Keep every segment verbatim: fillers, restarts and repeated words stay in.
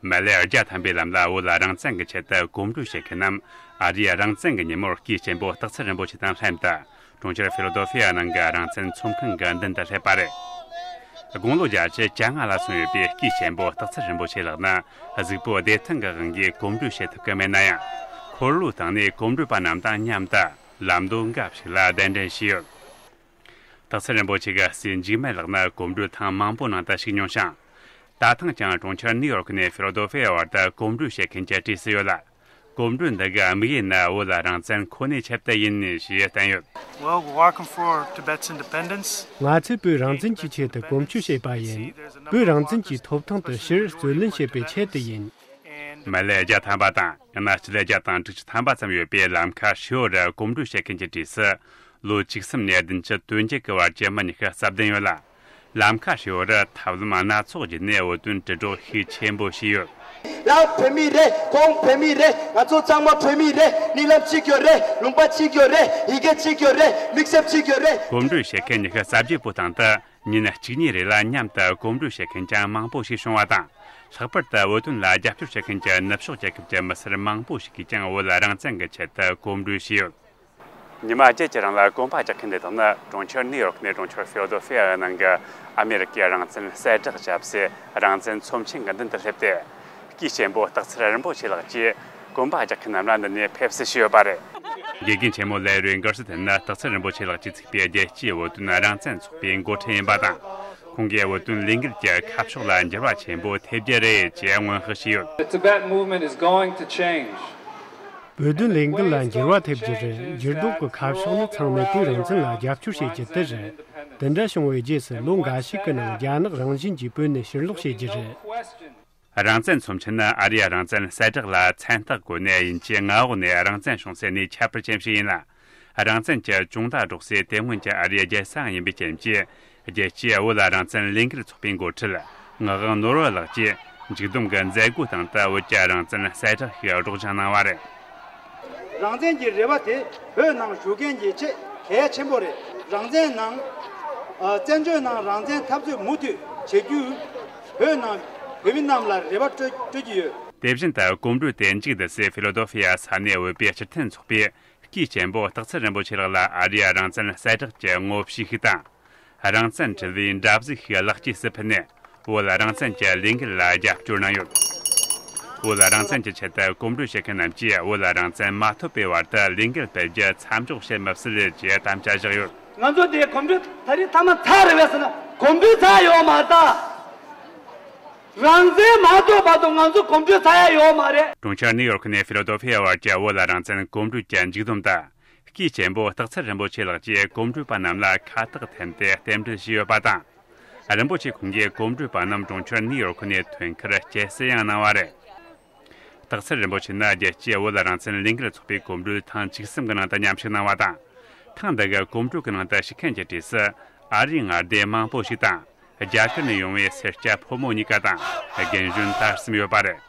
མི་ལོ་བརྒྱ་ཐམ་པའི་ལམ་ལ་བོད་རང་བཙན་གྱི་ཆེད་དུ་གོམ་བགྲོད་བྱེད་མཁན་རྣམས་ཨ་རིའི་རང་བཙན་གྱི་ཉིན་མོར་སྐུའི་གཅེན་པོ་སྟག་ཚང་རིན་པོ་ཆེ་དང་ལྷན་དུ་གྲོང་ཁྱེར་ཕི་ལ་ཌེལ་ཕི་ཡ་ནང་གི་རང་བཙན་ཚོམས་ཁང་གི་མདུན་དུ་སླེབས་པ་རེད། དགུང་ལོ་བརྒྱད་ཅུ་གྱ་ལྔ་ལ་སོན་ཡོད་པའི་སྐུའི་གཅེན་པོ་སྟག་ཚང་རིན་པོ་ཆེ་ལགས་ནི་གཟུགས་པོ་བདེ་ཐང་གི་དབང་གིས་གོམ་བགྲོད་བྱེད་ཐུབ་ཀྱི་མེད་ན་ཡང་། འཁོར་ལོའི་སྟེང་ནས་གོམ་བགྲོད་པ་རྣམས་དང་མཉམ་དུ་ལམ་མདོ་འགའ་ཞིག་ལ་གདན་འདྲེན་བྱས་ཡོད། སྟག་ཚང་རིན་པོ་ཆེ་གི་སྲས་འཇིགས་མེད་ལགས་ནི་གོམ་བགྲོད་ཐེངས་མང་པོ་ནང་དུ་ཞུགས་མྱོང་ཞིང་། ད་ཐེངས་ཀྱང་གྲོང་ཁྱེར་ནིའུ་ཡོག་ནས་ཕི་ལ་ཌེལ་ཕི་ཡ་བར་དུ་གོམ་བགྲོད་བྱེད་མཁན་གྱི་གྲས་སུ་ཡོད་ལ། གོམ་བགྲོད་འདི་གི་དམིགས་ཡུལ་ནི་བོད་ལ་རང་བཙན་ཁོ་ནའི་ཆེད་དུ་ཡིན་ཞེས་བསྟན་ཡོད། Well, we're walking for Tibet's independence. ང་ཚོས་བོད་རང་བཙན་གྱི་ཆེད་དུ་གོམ་བགྲོད་བྱས་པ་ཡིན། བོད་རང་བཙན་གྱི་ཐོབ་ཐང་དེ་ཕྱིར་རྩོད་ལེན་བྱེད་པའི་ཆེད་དུ་ཡིན། མི་ལོ་བརྒྱ་ཐམ་པ་དང་ཡང་ན་སྤྱི་ལོ་བརྒྱ་དང་དྲུག་ཅུ་ཐམ་པ་ཙམ་ཡོད་པའི་ལམ་ཁ་ཧྲིལ་བོ་རུ་གོམ་བགྲོད་བྱེད་མཁན་གྱི་གྲས་སུ། ལོ་བཅུ་གསུམ་ནས་བདུན་ཅུ་དོན་བརྒྱད་ཀྱི་བར་གྱི་མི་ཉི་ཤུ་རྩ་བདུན་ཡོད་ལ། ལམ་ཁ་ཧྲིལ་བོ་རུ་ཐབས་ལམ་སྣ་ཚོགས་བརྒྱུད་ནས་བོད་དོན་དྲིལ་སྒྲོག་ཤུགས་ཆེན་པོ་བྱས་ཡོད། ཡང་བོད་མི་རེད། ཁོང་བོད་མི་རེད། ང་ཚོ་ཚང་མ་བོད་མི་རེད། གཉིད་ལམ་གཅིག་ཡོད་རེད། ལུང་པ་གཅིག་ཡོད་རེད། ཡི་གེ་གཅིག་ཡོད་རེད། དམིགས་བསལ་གཅིག་ཡོད་རེད། གོམ་བགྲོད་བྱེད་མཁན་ཉི་ཤུ་རྩ་བརྒྱད་པོ་སྟེང་དུ་ཉིན་གཅིག་གཉིས་རེ་ལ་མཉམ་དུ་གོམ་བགྲོད་བྱེད་མཁན་ཀྱང་མང་པོ་ཞིག་བྱུང་བ་དང་། ལྷག་པར་དུ་བོད་དོན་ལ་རྒྱབ་སྐྱོར་བྱེད་མཁན་གྱི་ནུབ་ཕྱོགས་རྒྱལ་ཁབ་ཀྱི་མི་སེར་མང་པོ་ཞིག་གིས་ཀྱང་བོད་ལ་རང་བཙན་གྱི་ཆེད་དུ་གོམ་བགྲོད་བྱས་ཡོད། ཉི་མ་བརྒྱད་ཀྱི་རིང་ལ་གོམ་པ་རྒྱག་མཁན་འདི་དག་ནི་གྲོང་ཁྱེར་ནིའུ་ཡོག་ནས་གྲོང་ཁྱེར་ཕི་ལ་ཌེལ་ཕི་ཡ་ནང་གི་ཨ་མེ་རི་ཀའི་རང་བཙན་གསལ་བསྒྲགས་ཞབས་སི་རང་བཙན་ཚོམས་ཆེན་གྱི་མདུན་དུ་སླེབས་ཏེ། སྐུའི་གཅེན་པོ་སྟག་ཚང་རིན་པོ་ཆེ་ལགས་ཀྱིས་གོམ་པ་རྒྱག་མཁན་རྣམས་ལ་འདི་ནས་ཕེབས་བསུ་ཞུས་ཡོད་པ་རེད། དགེ་རྒན་ཆེན་མོ་ལའེ་རུའི་མགུར་གསོལ་དེ་ནི་སྟག་ཚང་རིན་པོ་ཆེ་ལགས་ཀྱིས་ཚུགས་པའི་རྒྱལ་སྤྱིའི་བོད་དོན་རང་བཙན་ཚོགས་པའི་འགོ་ཁྲིད་ཡིན་པ་དང་། ཁོང་གིས་བོད་དོན་ལས་འགུལ་གྱི་ཁ་ཕྱོགས་ལ་འགྱུར་བ་ཆེན་པོ་ཐེབས་རྒྱུ་རེད་ཅེས་སྔོན་དཔག་བྱས་ཡོད། The Tibet movement is going to change. བོད་དོན་ལས་འགུལ་ལ་འགྱུར་བ་ཐེབས་རྒྱུ་རེད། འགྱུར་ལྡོག་གི་ཁ་ཕྱོགས་ནི་ཚང་མས་བོད་རང་བཙན་ལ་རྒྱབ་སྐྱོར་བྱེད་རྒྱུ་དེ་རེད། དེ་འདྲ་བྱུང་བའི་རྗེས་སུ་ལོ་འགའ་ཞིག་གི་ནང་རྒྱ་ནག་རང་བཞིན་གྱིས་བོད་ནས་ཕྱིར་ལོག་བྱེད་རྒྱུ་རེད། རང་བཙན་ཚོམས་ཆེན་ནི་ཨ་རིའི་རང་བཙན་གསལ་བསྒྲགས་ལ་མཚན་རྟགས་བཀོད་ནས་དབྱིན་ཇིའི་མངའ་འོག་ནས་རང་བཙན་བྱུང་སའི་གནས་ཁྱད་པར་ཅན་ཞིག་ཡིན་ལ། རང་བཙན་གྱི་ཅུང་ཟད་སྒྲོག་སའི་དེ་སྔོན་གྱི་ཨ་རིའི་རྒྱལ་ས་ཡང་ཡིན་པའི་རྐྱེན་གྱིས། རྒྱལ་སྤྱིའི་བོད་ལ་རང་བཙན་ལས་འགུལ་ཚོགས་པའི་འགོ་ཁྲིད་ངག་དབང་ནོར་བུ་ལགས་ཀྱིས་མཇུག་བསྡོམས་ཀྱི་མཛད་སྒོའི་སྟེང་དུ་བོད་ཀྱི་རང་བཙན་གསལ་བསྒྲགས་ཤིག་སྒྲོག་སྦྱང་གནང་བ་རེད། རང་བཙན་གྱི་རེ་བ་དེ་བོད་ནང་བཞུགས་མཁན་གྱི་ཆེས་གལ་ཆེན་པོ་རེད། རང་བཙན་ནང་། ཨ། བཙན་བྱོལ་ནང་རང་བཙན་འཐབ་རྩོད་མུ་མཐུད་བྱེད་རྒྱུ། བོད་ནང་བོད་མི་རྣམས་ལ་རེ་བ་སྤྲོད་སྤྲོད་ཀྱི་ཡོད། དེ་བཞིན་དུ་གོམ་བགྲོད་དེ་མཇུག་བསྡུ་སའི་ཕི་ལ་ཌེལ་ཕི་ཡ་ས་གནས་བོད་པའི་སྤྱི་མཐུན་ཚོགས་པས་སྐུའི་གཅེན་པོ་སྟག་ཚང་རིན་པོ་ཆེ་ལགས་ལ་ཨ་རིའི་རང་བཙན་གསལ་བསྒྲགས་ཀྱི་ངོ་ཕྱུགས་ཤིག་དང་། རང་བཙན་དྲིལ་བུའི་འདྲ་གཟུགས་ཤིག་ལག་སྐྱེས་སུ་ཕུལ་ནས། བོད་རང་བཙན་གྱི་ལས་འགུལ་ལ་རྒྱབ་སྐྱོར་གནང་ཡོད། བོད་རང་བཙན་གྱི་ཆེད་དུ་གོམ་བགྲོད་བྱེད་མཁན་རྣམས་ཀྱིས་བོད་རང་བཙན་མ་ཐོབ་པའི་བར་དུ་ལས་འགུལ་སྤེལ་རྒྱུ་མཚམས་འཇོག་བྱེད་མི་སྲིད་ཅེས་དམ་བཅའ་བཞག་ཡོད། ང་ཚོ་འདིའི་གོམ་བགྲོད་ད་རེས་མཐའ་མ་ཚར་རེད་པས་ཟེར་ན། གོམ་བགྲོད་ཚར་ཡོད་མ་རེད་ད། རང་བཙན་མ་ཐོབ་བར་དུ་ང་ཚོ་གོམ་བགྲོད་ཚར་ཡ་ཡོད་མ་རེད། གྲོང་ཁྱེར་ནིའུ་ཡོག་ནས་ཕི་ལ་ཌེལ་ཕི་ཡ་བར་གྱི་བོད་ལ་རང་བཙན་གོམ་བགྲོད་ཀྱི་མཇུག་བསྡོམས་དང་། སྐུའི་གཅེན་པོ་སྟག་ཚང་རིན་པོ་ཆེ་ལགས་ཀྱིས་གོམ་བགྲོད་པ་རྣམས་ལ་ཁ་བཏགས་འཐེན་ཏེ་རྟེན་འབྲེལ་ཞུས་ཡོད་པ་དང་། རིན་པོ་ཆེ་ཁོང་གིས་གོམ་བགྲོད་པ་རྣམས་གྲོང་ཁྱེར་ནིའུ་ཡོག་ནས་ཐོན་ཁར་སྐྱེལ་སྲིད་ཡང་གནང་བ་རེད། སྟག་ཚང་རིན་པོ་ཆེ་ནི་རྒྱལ་སྤྱིའི་བོད་ལ་རང་བཙན་ལས་འགུལ་ཚོགས་པའི་གོམ་བགྲོད་ཐེངས་བཅུ་གསུམ་གྱི་ནང་དུ་མཉམ་ཞུགས་གནང་བ་དང་། ཐེངས་འདི་གི་གོམ་བགྲོད་ཀྱི་ནང་དུ་ཞུགས་མཁན་གྱི་གྲས་སུ་ཨ་རིའི་མངའ་སྡེ་མང་པོ་ཞིག་དང་། རྒྱ་གར་ནས་ཡོང་བའི་སེར་སྐྱ་ཕོ་མོ་གཉིས་ཀ་དང་རྒན་གཞོན་དར་གསུམ་ཡོད་པ་རེད།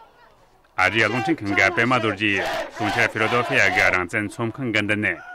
ཨ་རིའི་རླུང་འཕྲིན་ཁང་གི་པད་མ་རྡོ་རྗེ་ཡིས་གྲོང་ཁྱེར་ཕི་ལ་ཌེལ་ཕི་ཡ་གི་རང་བཙན་ཚོམས་ཁང་གི་མདུན་ནས་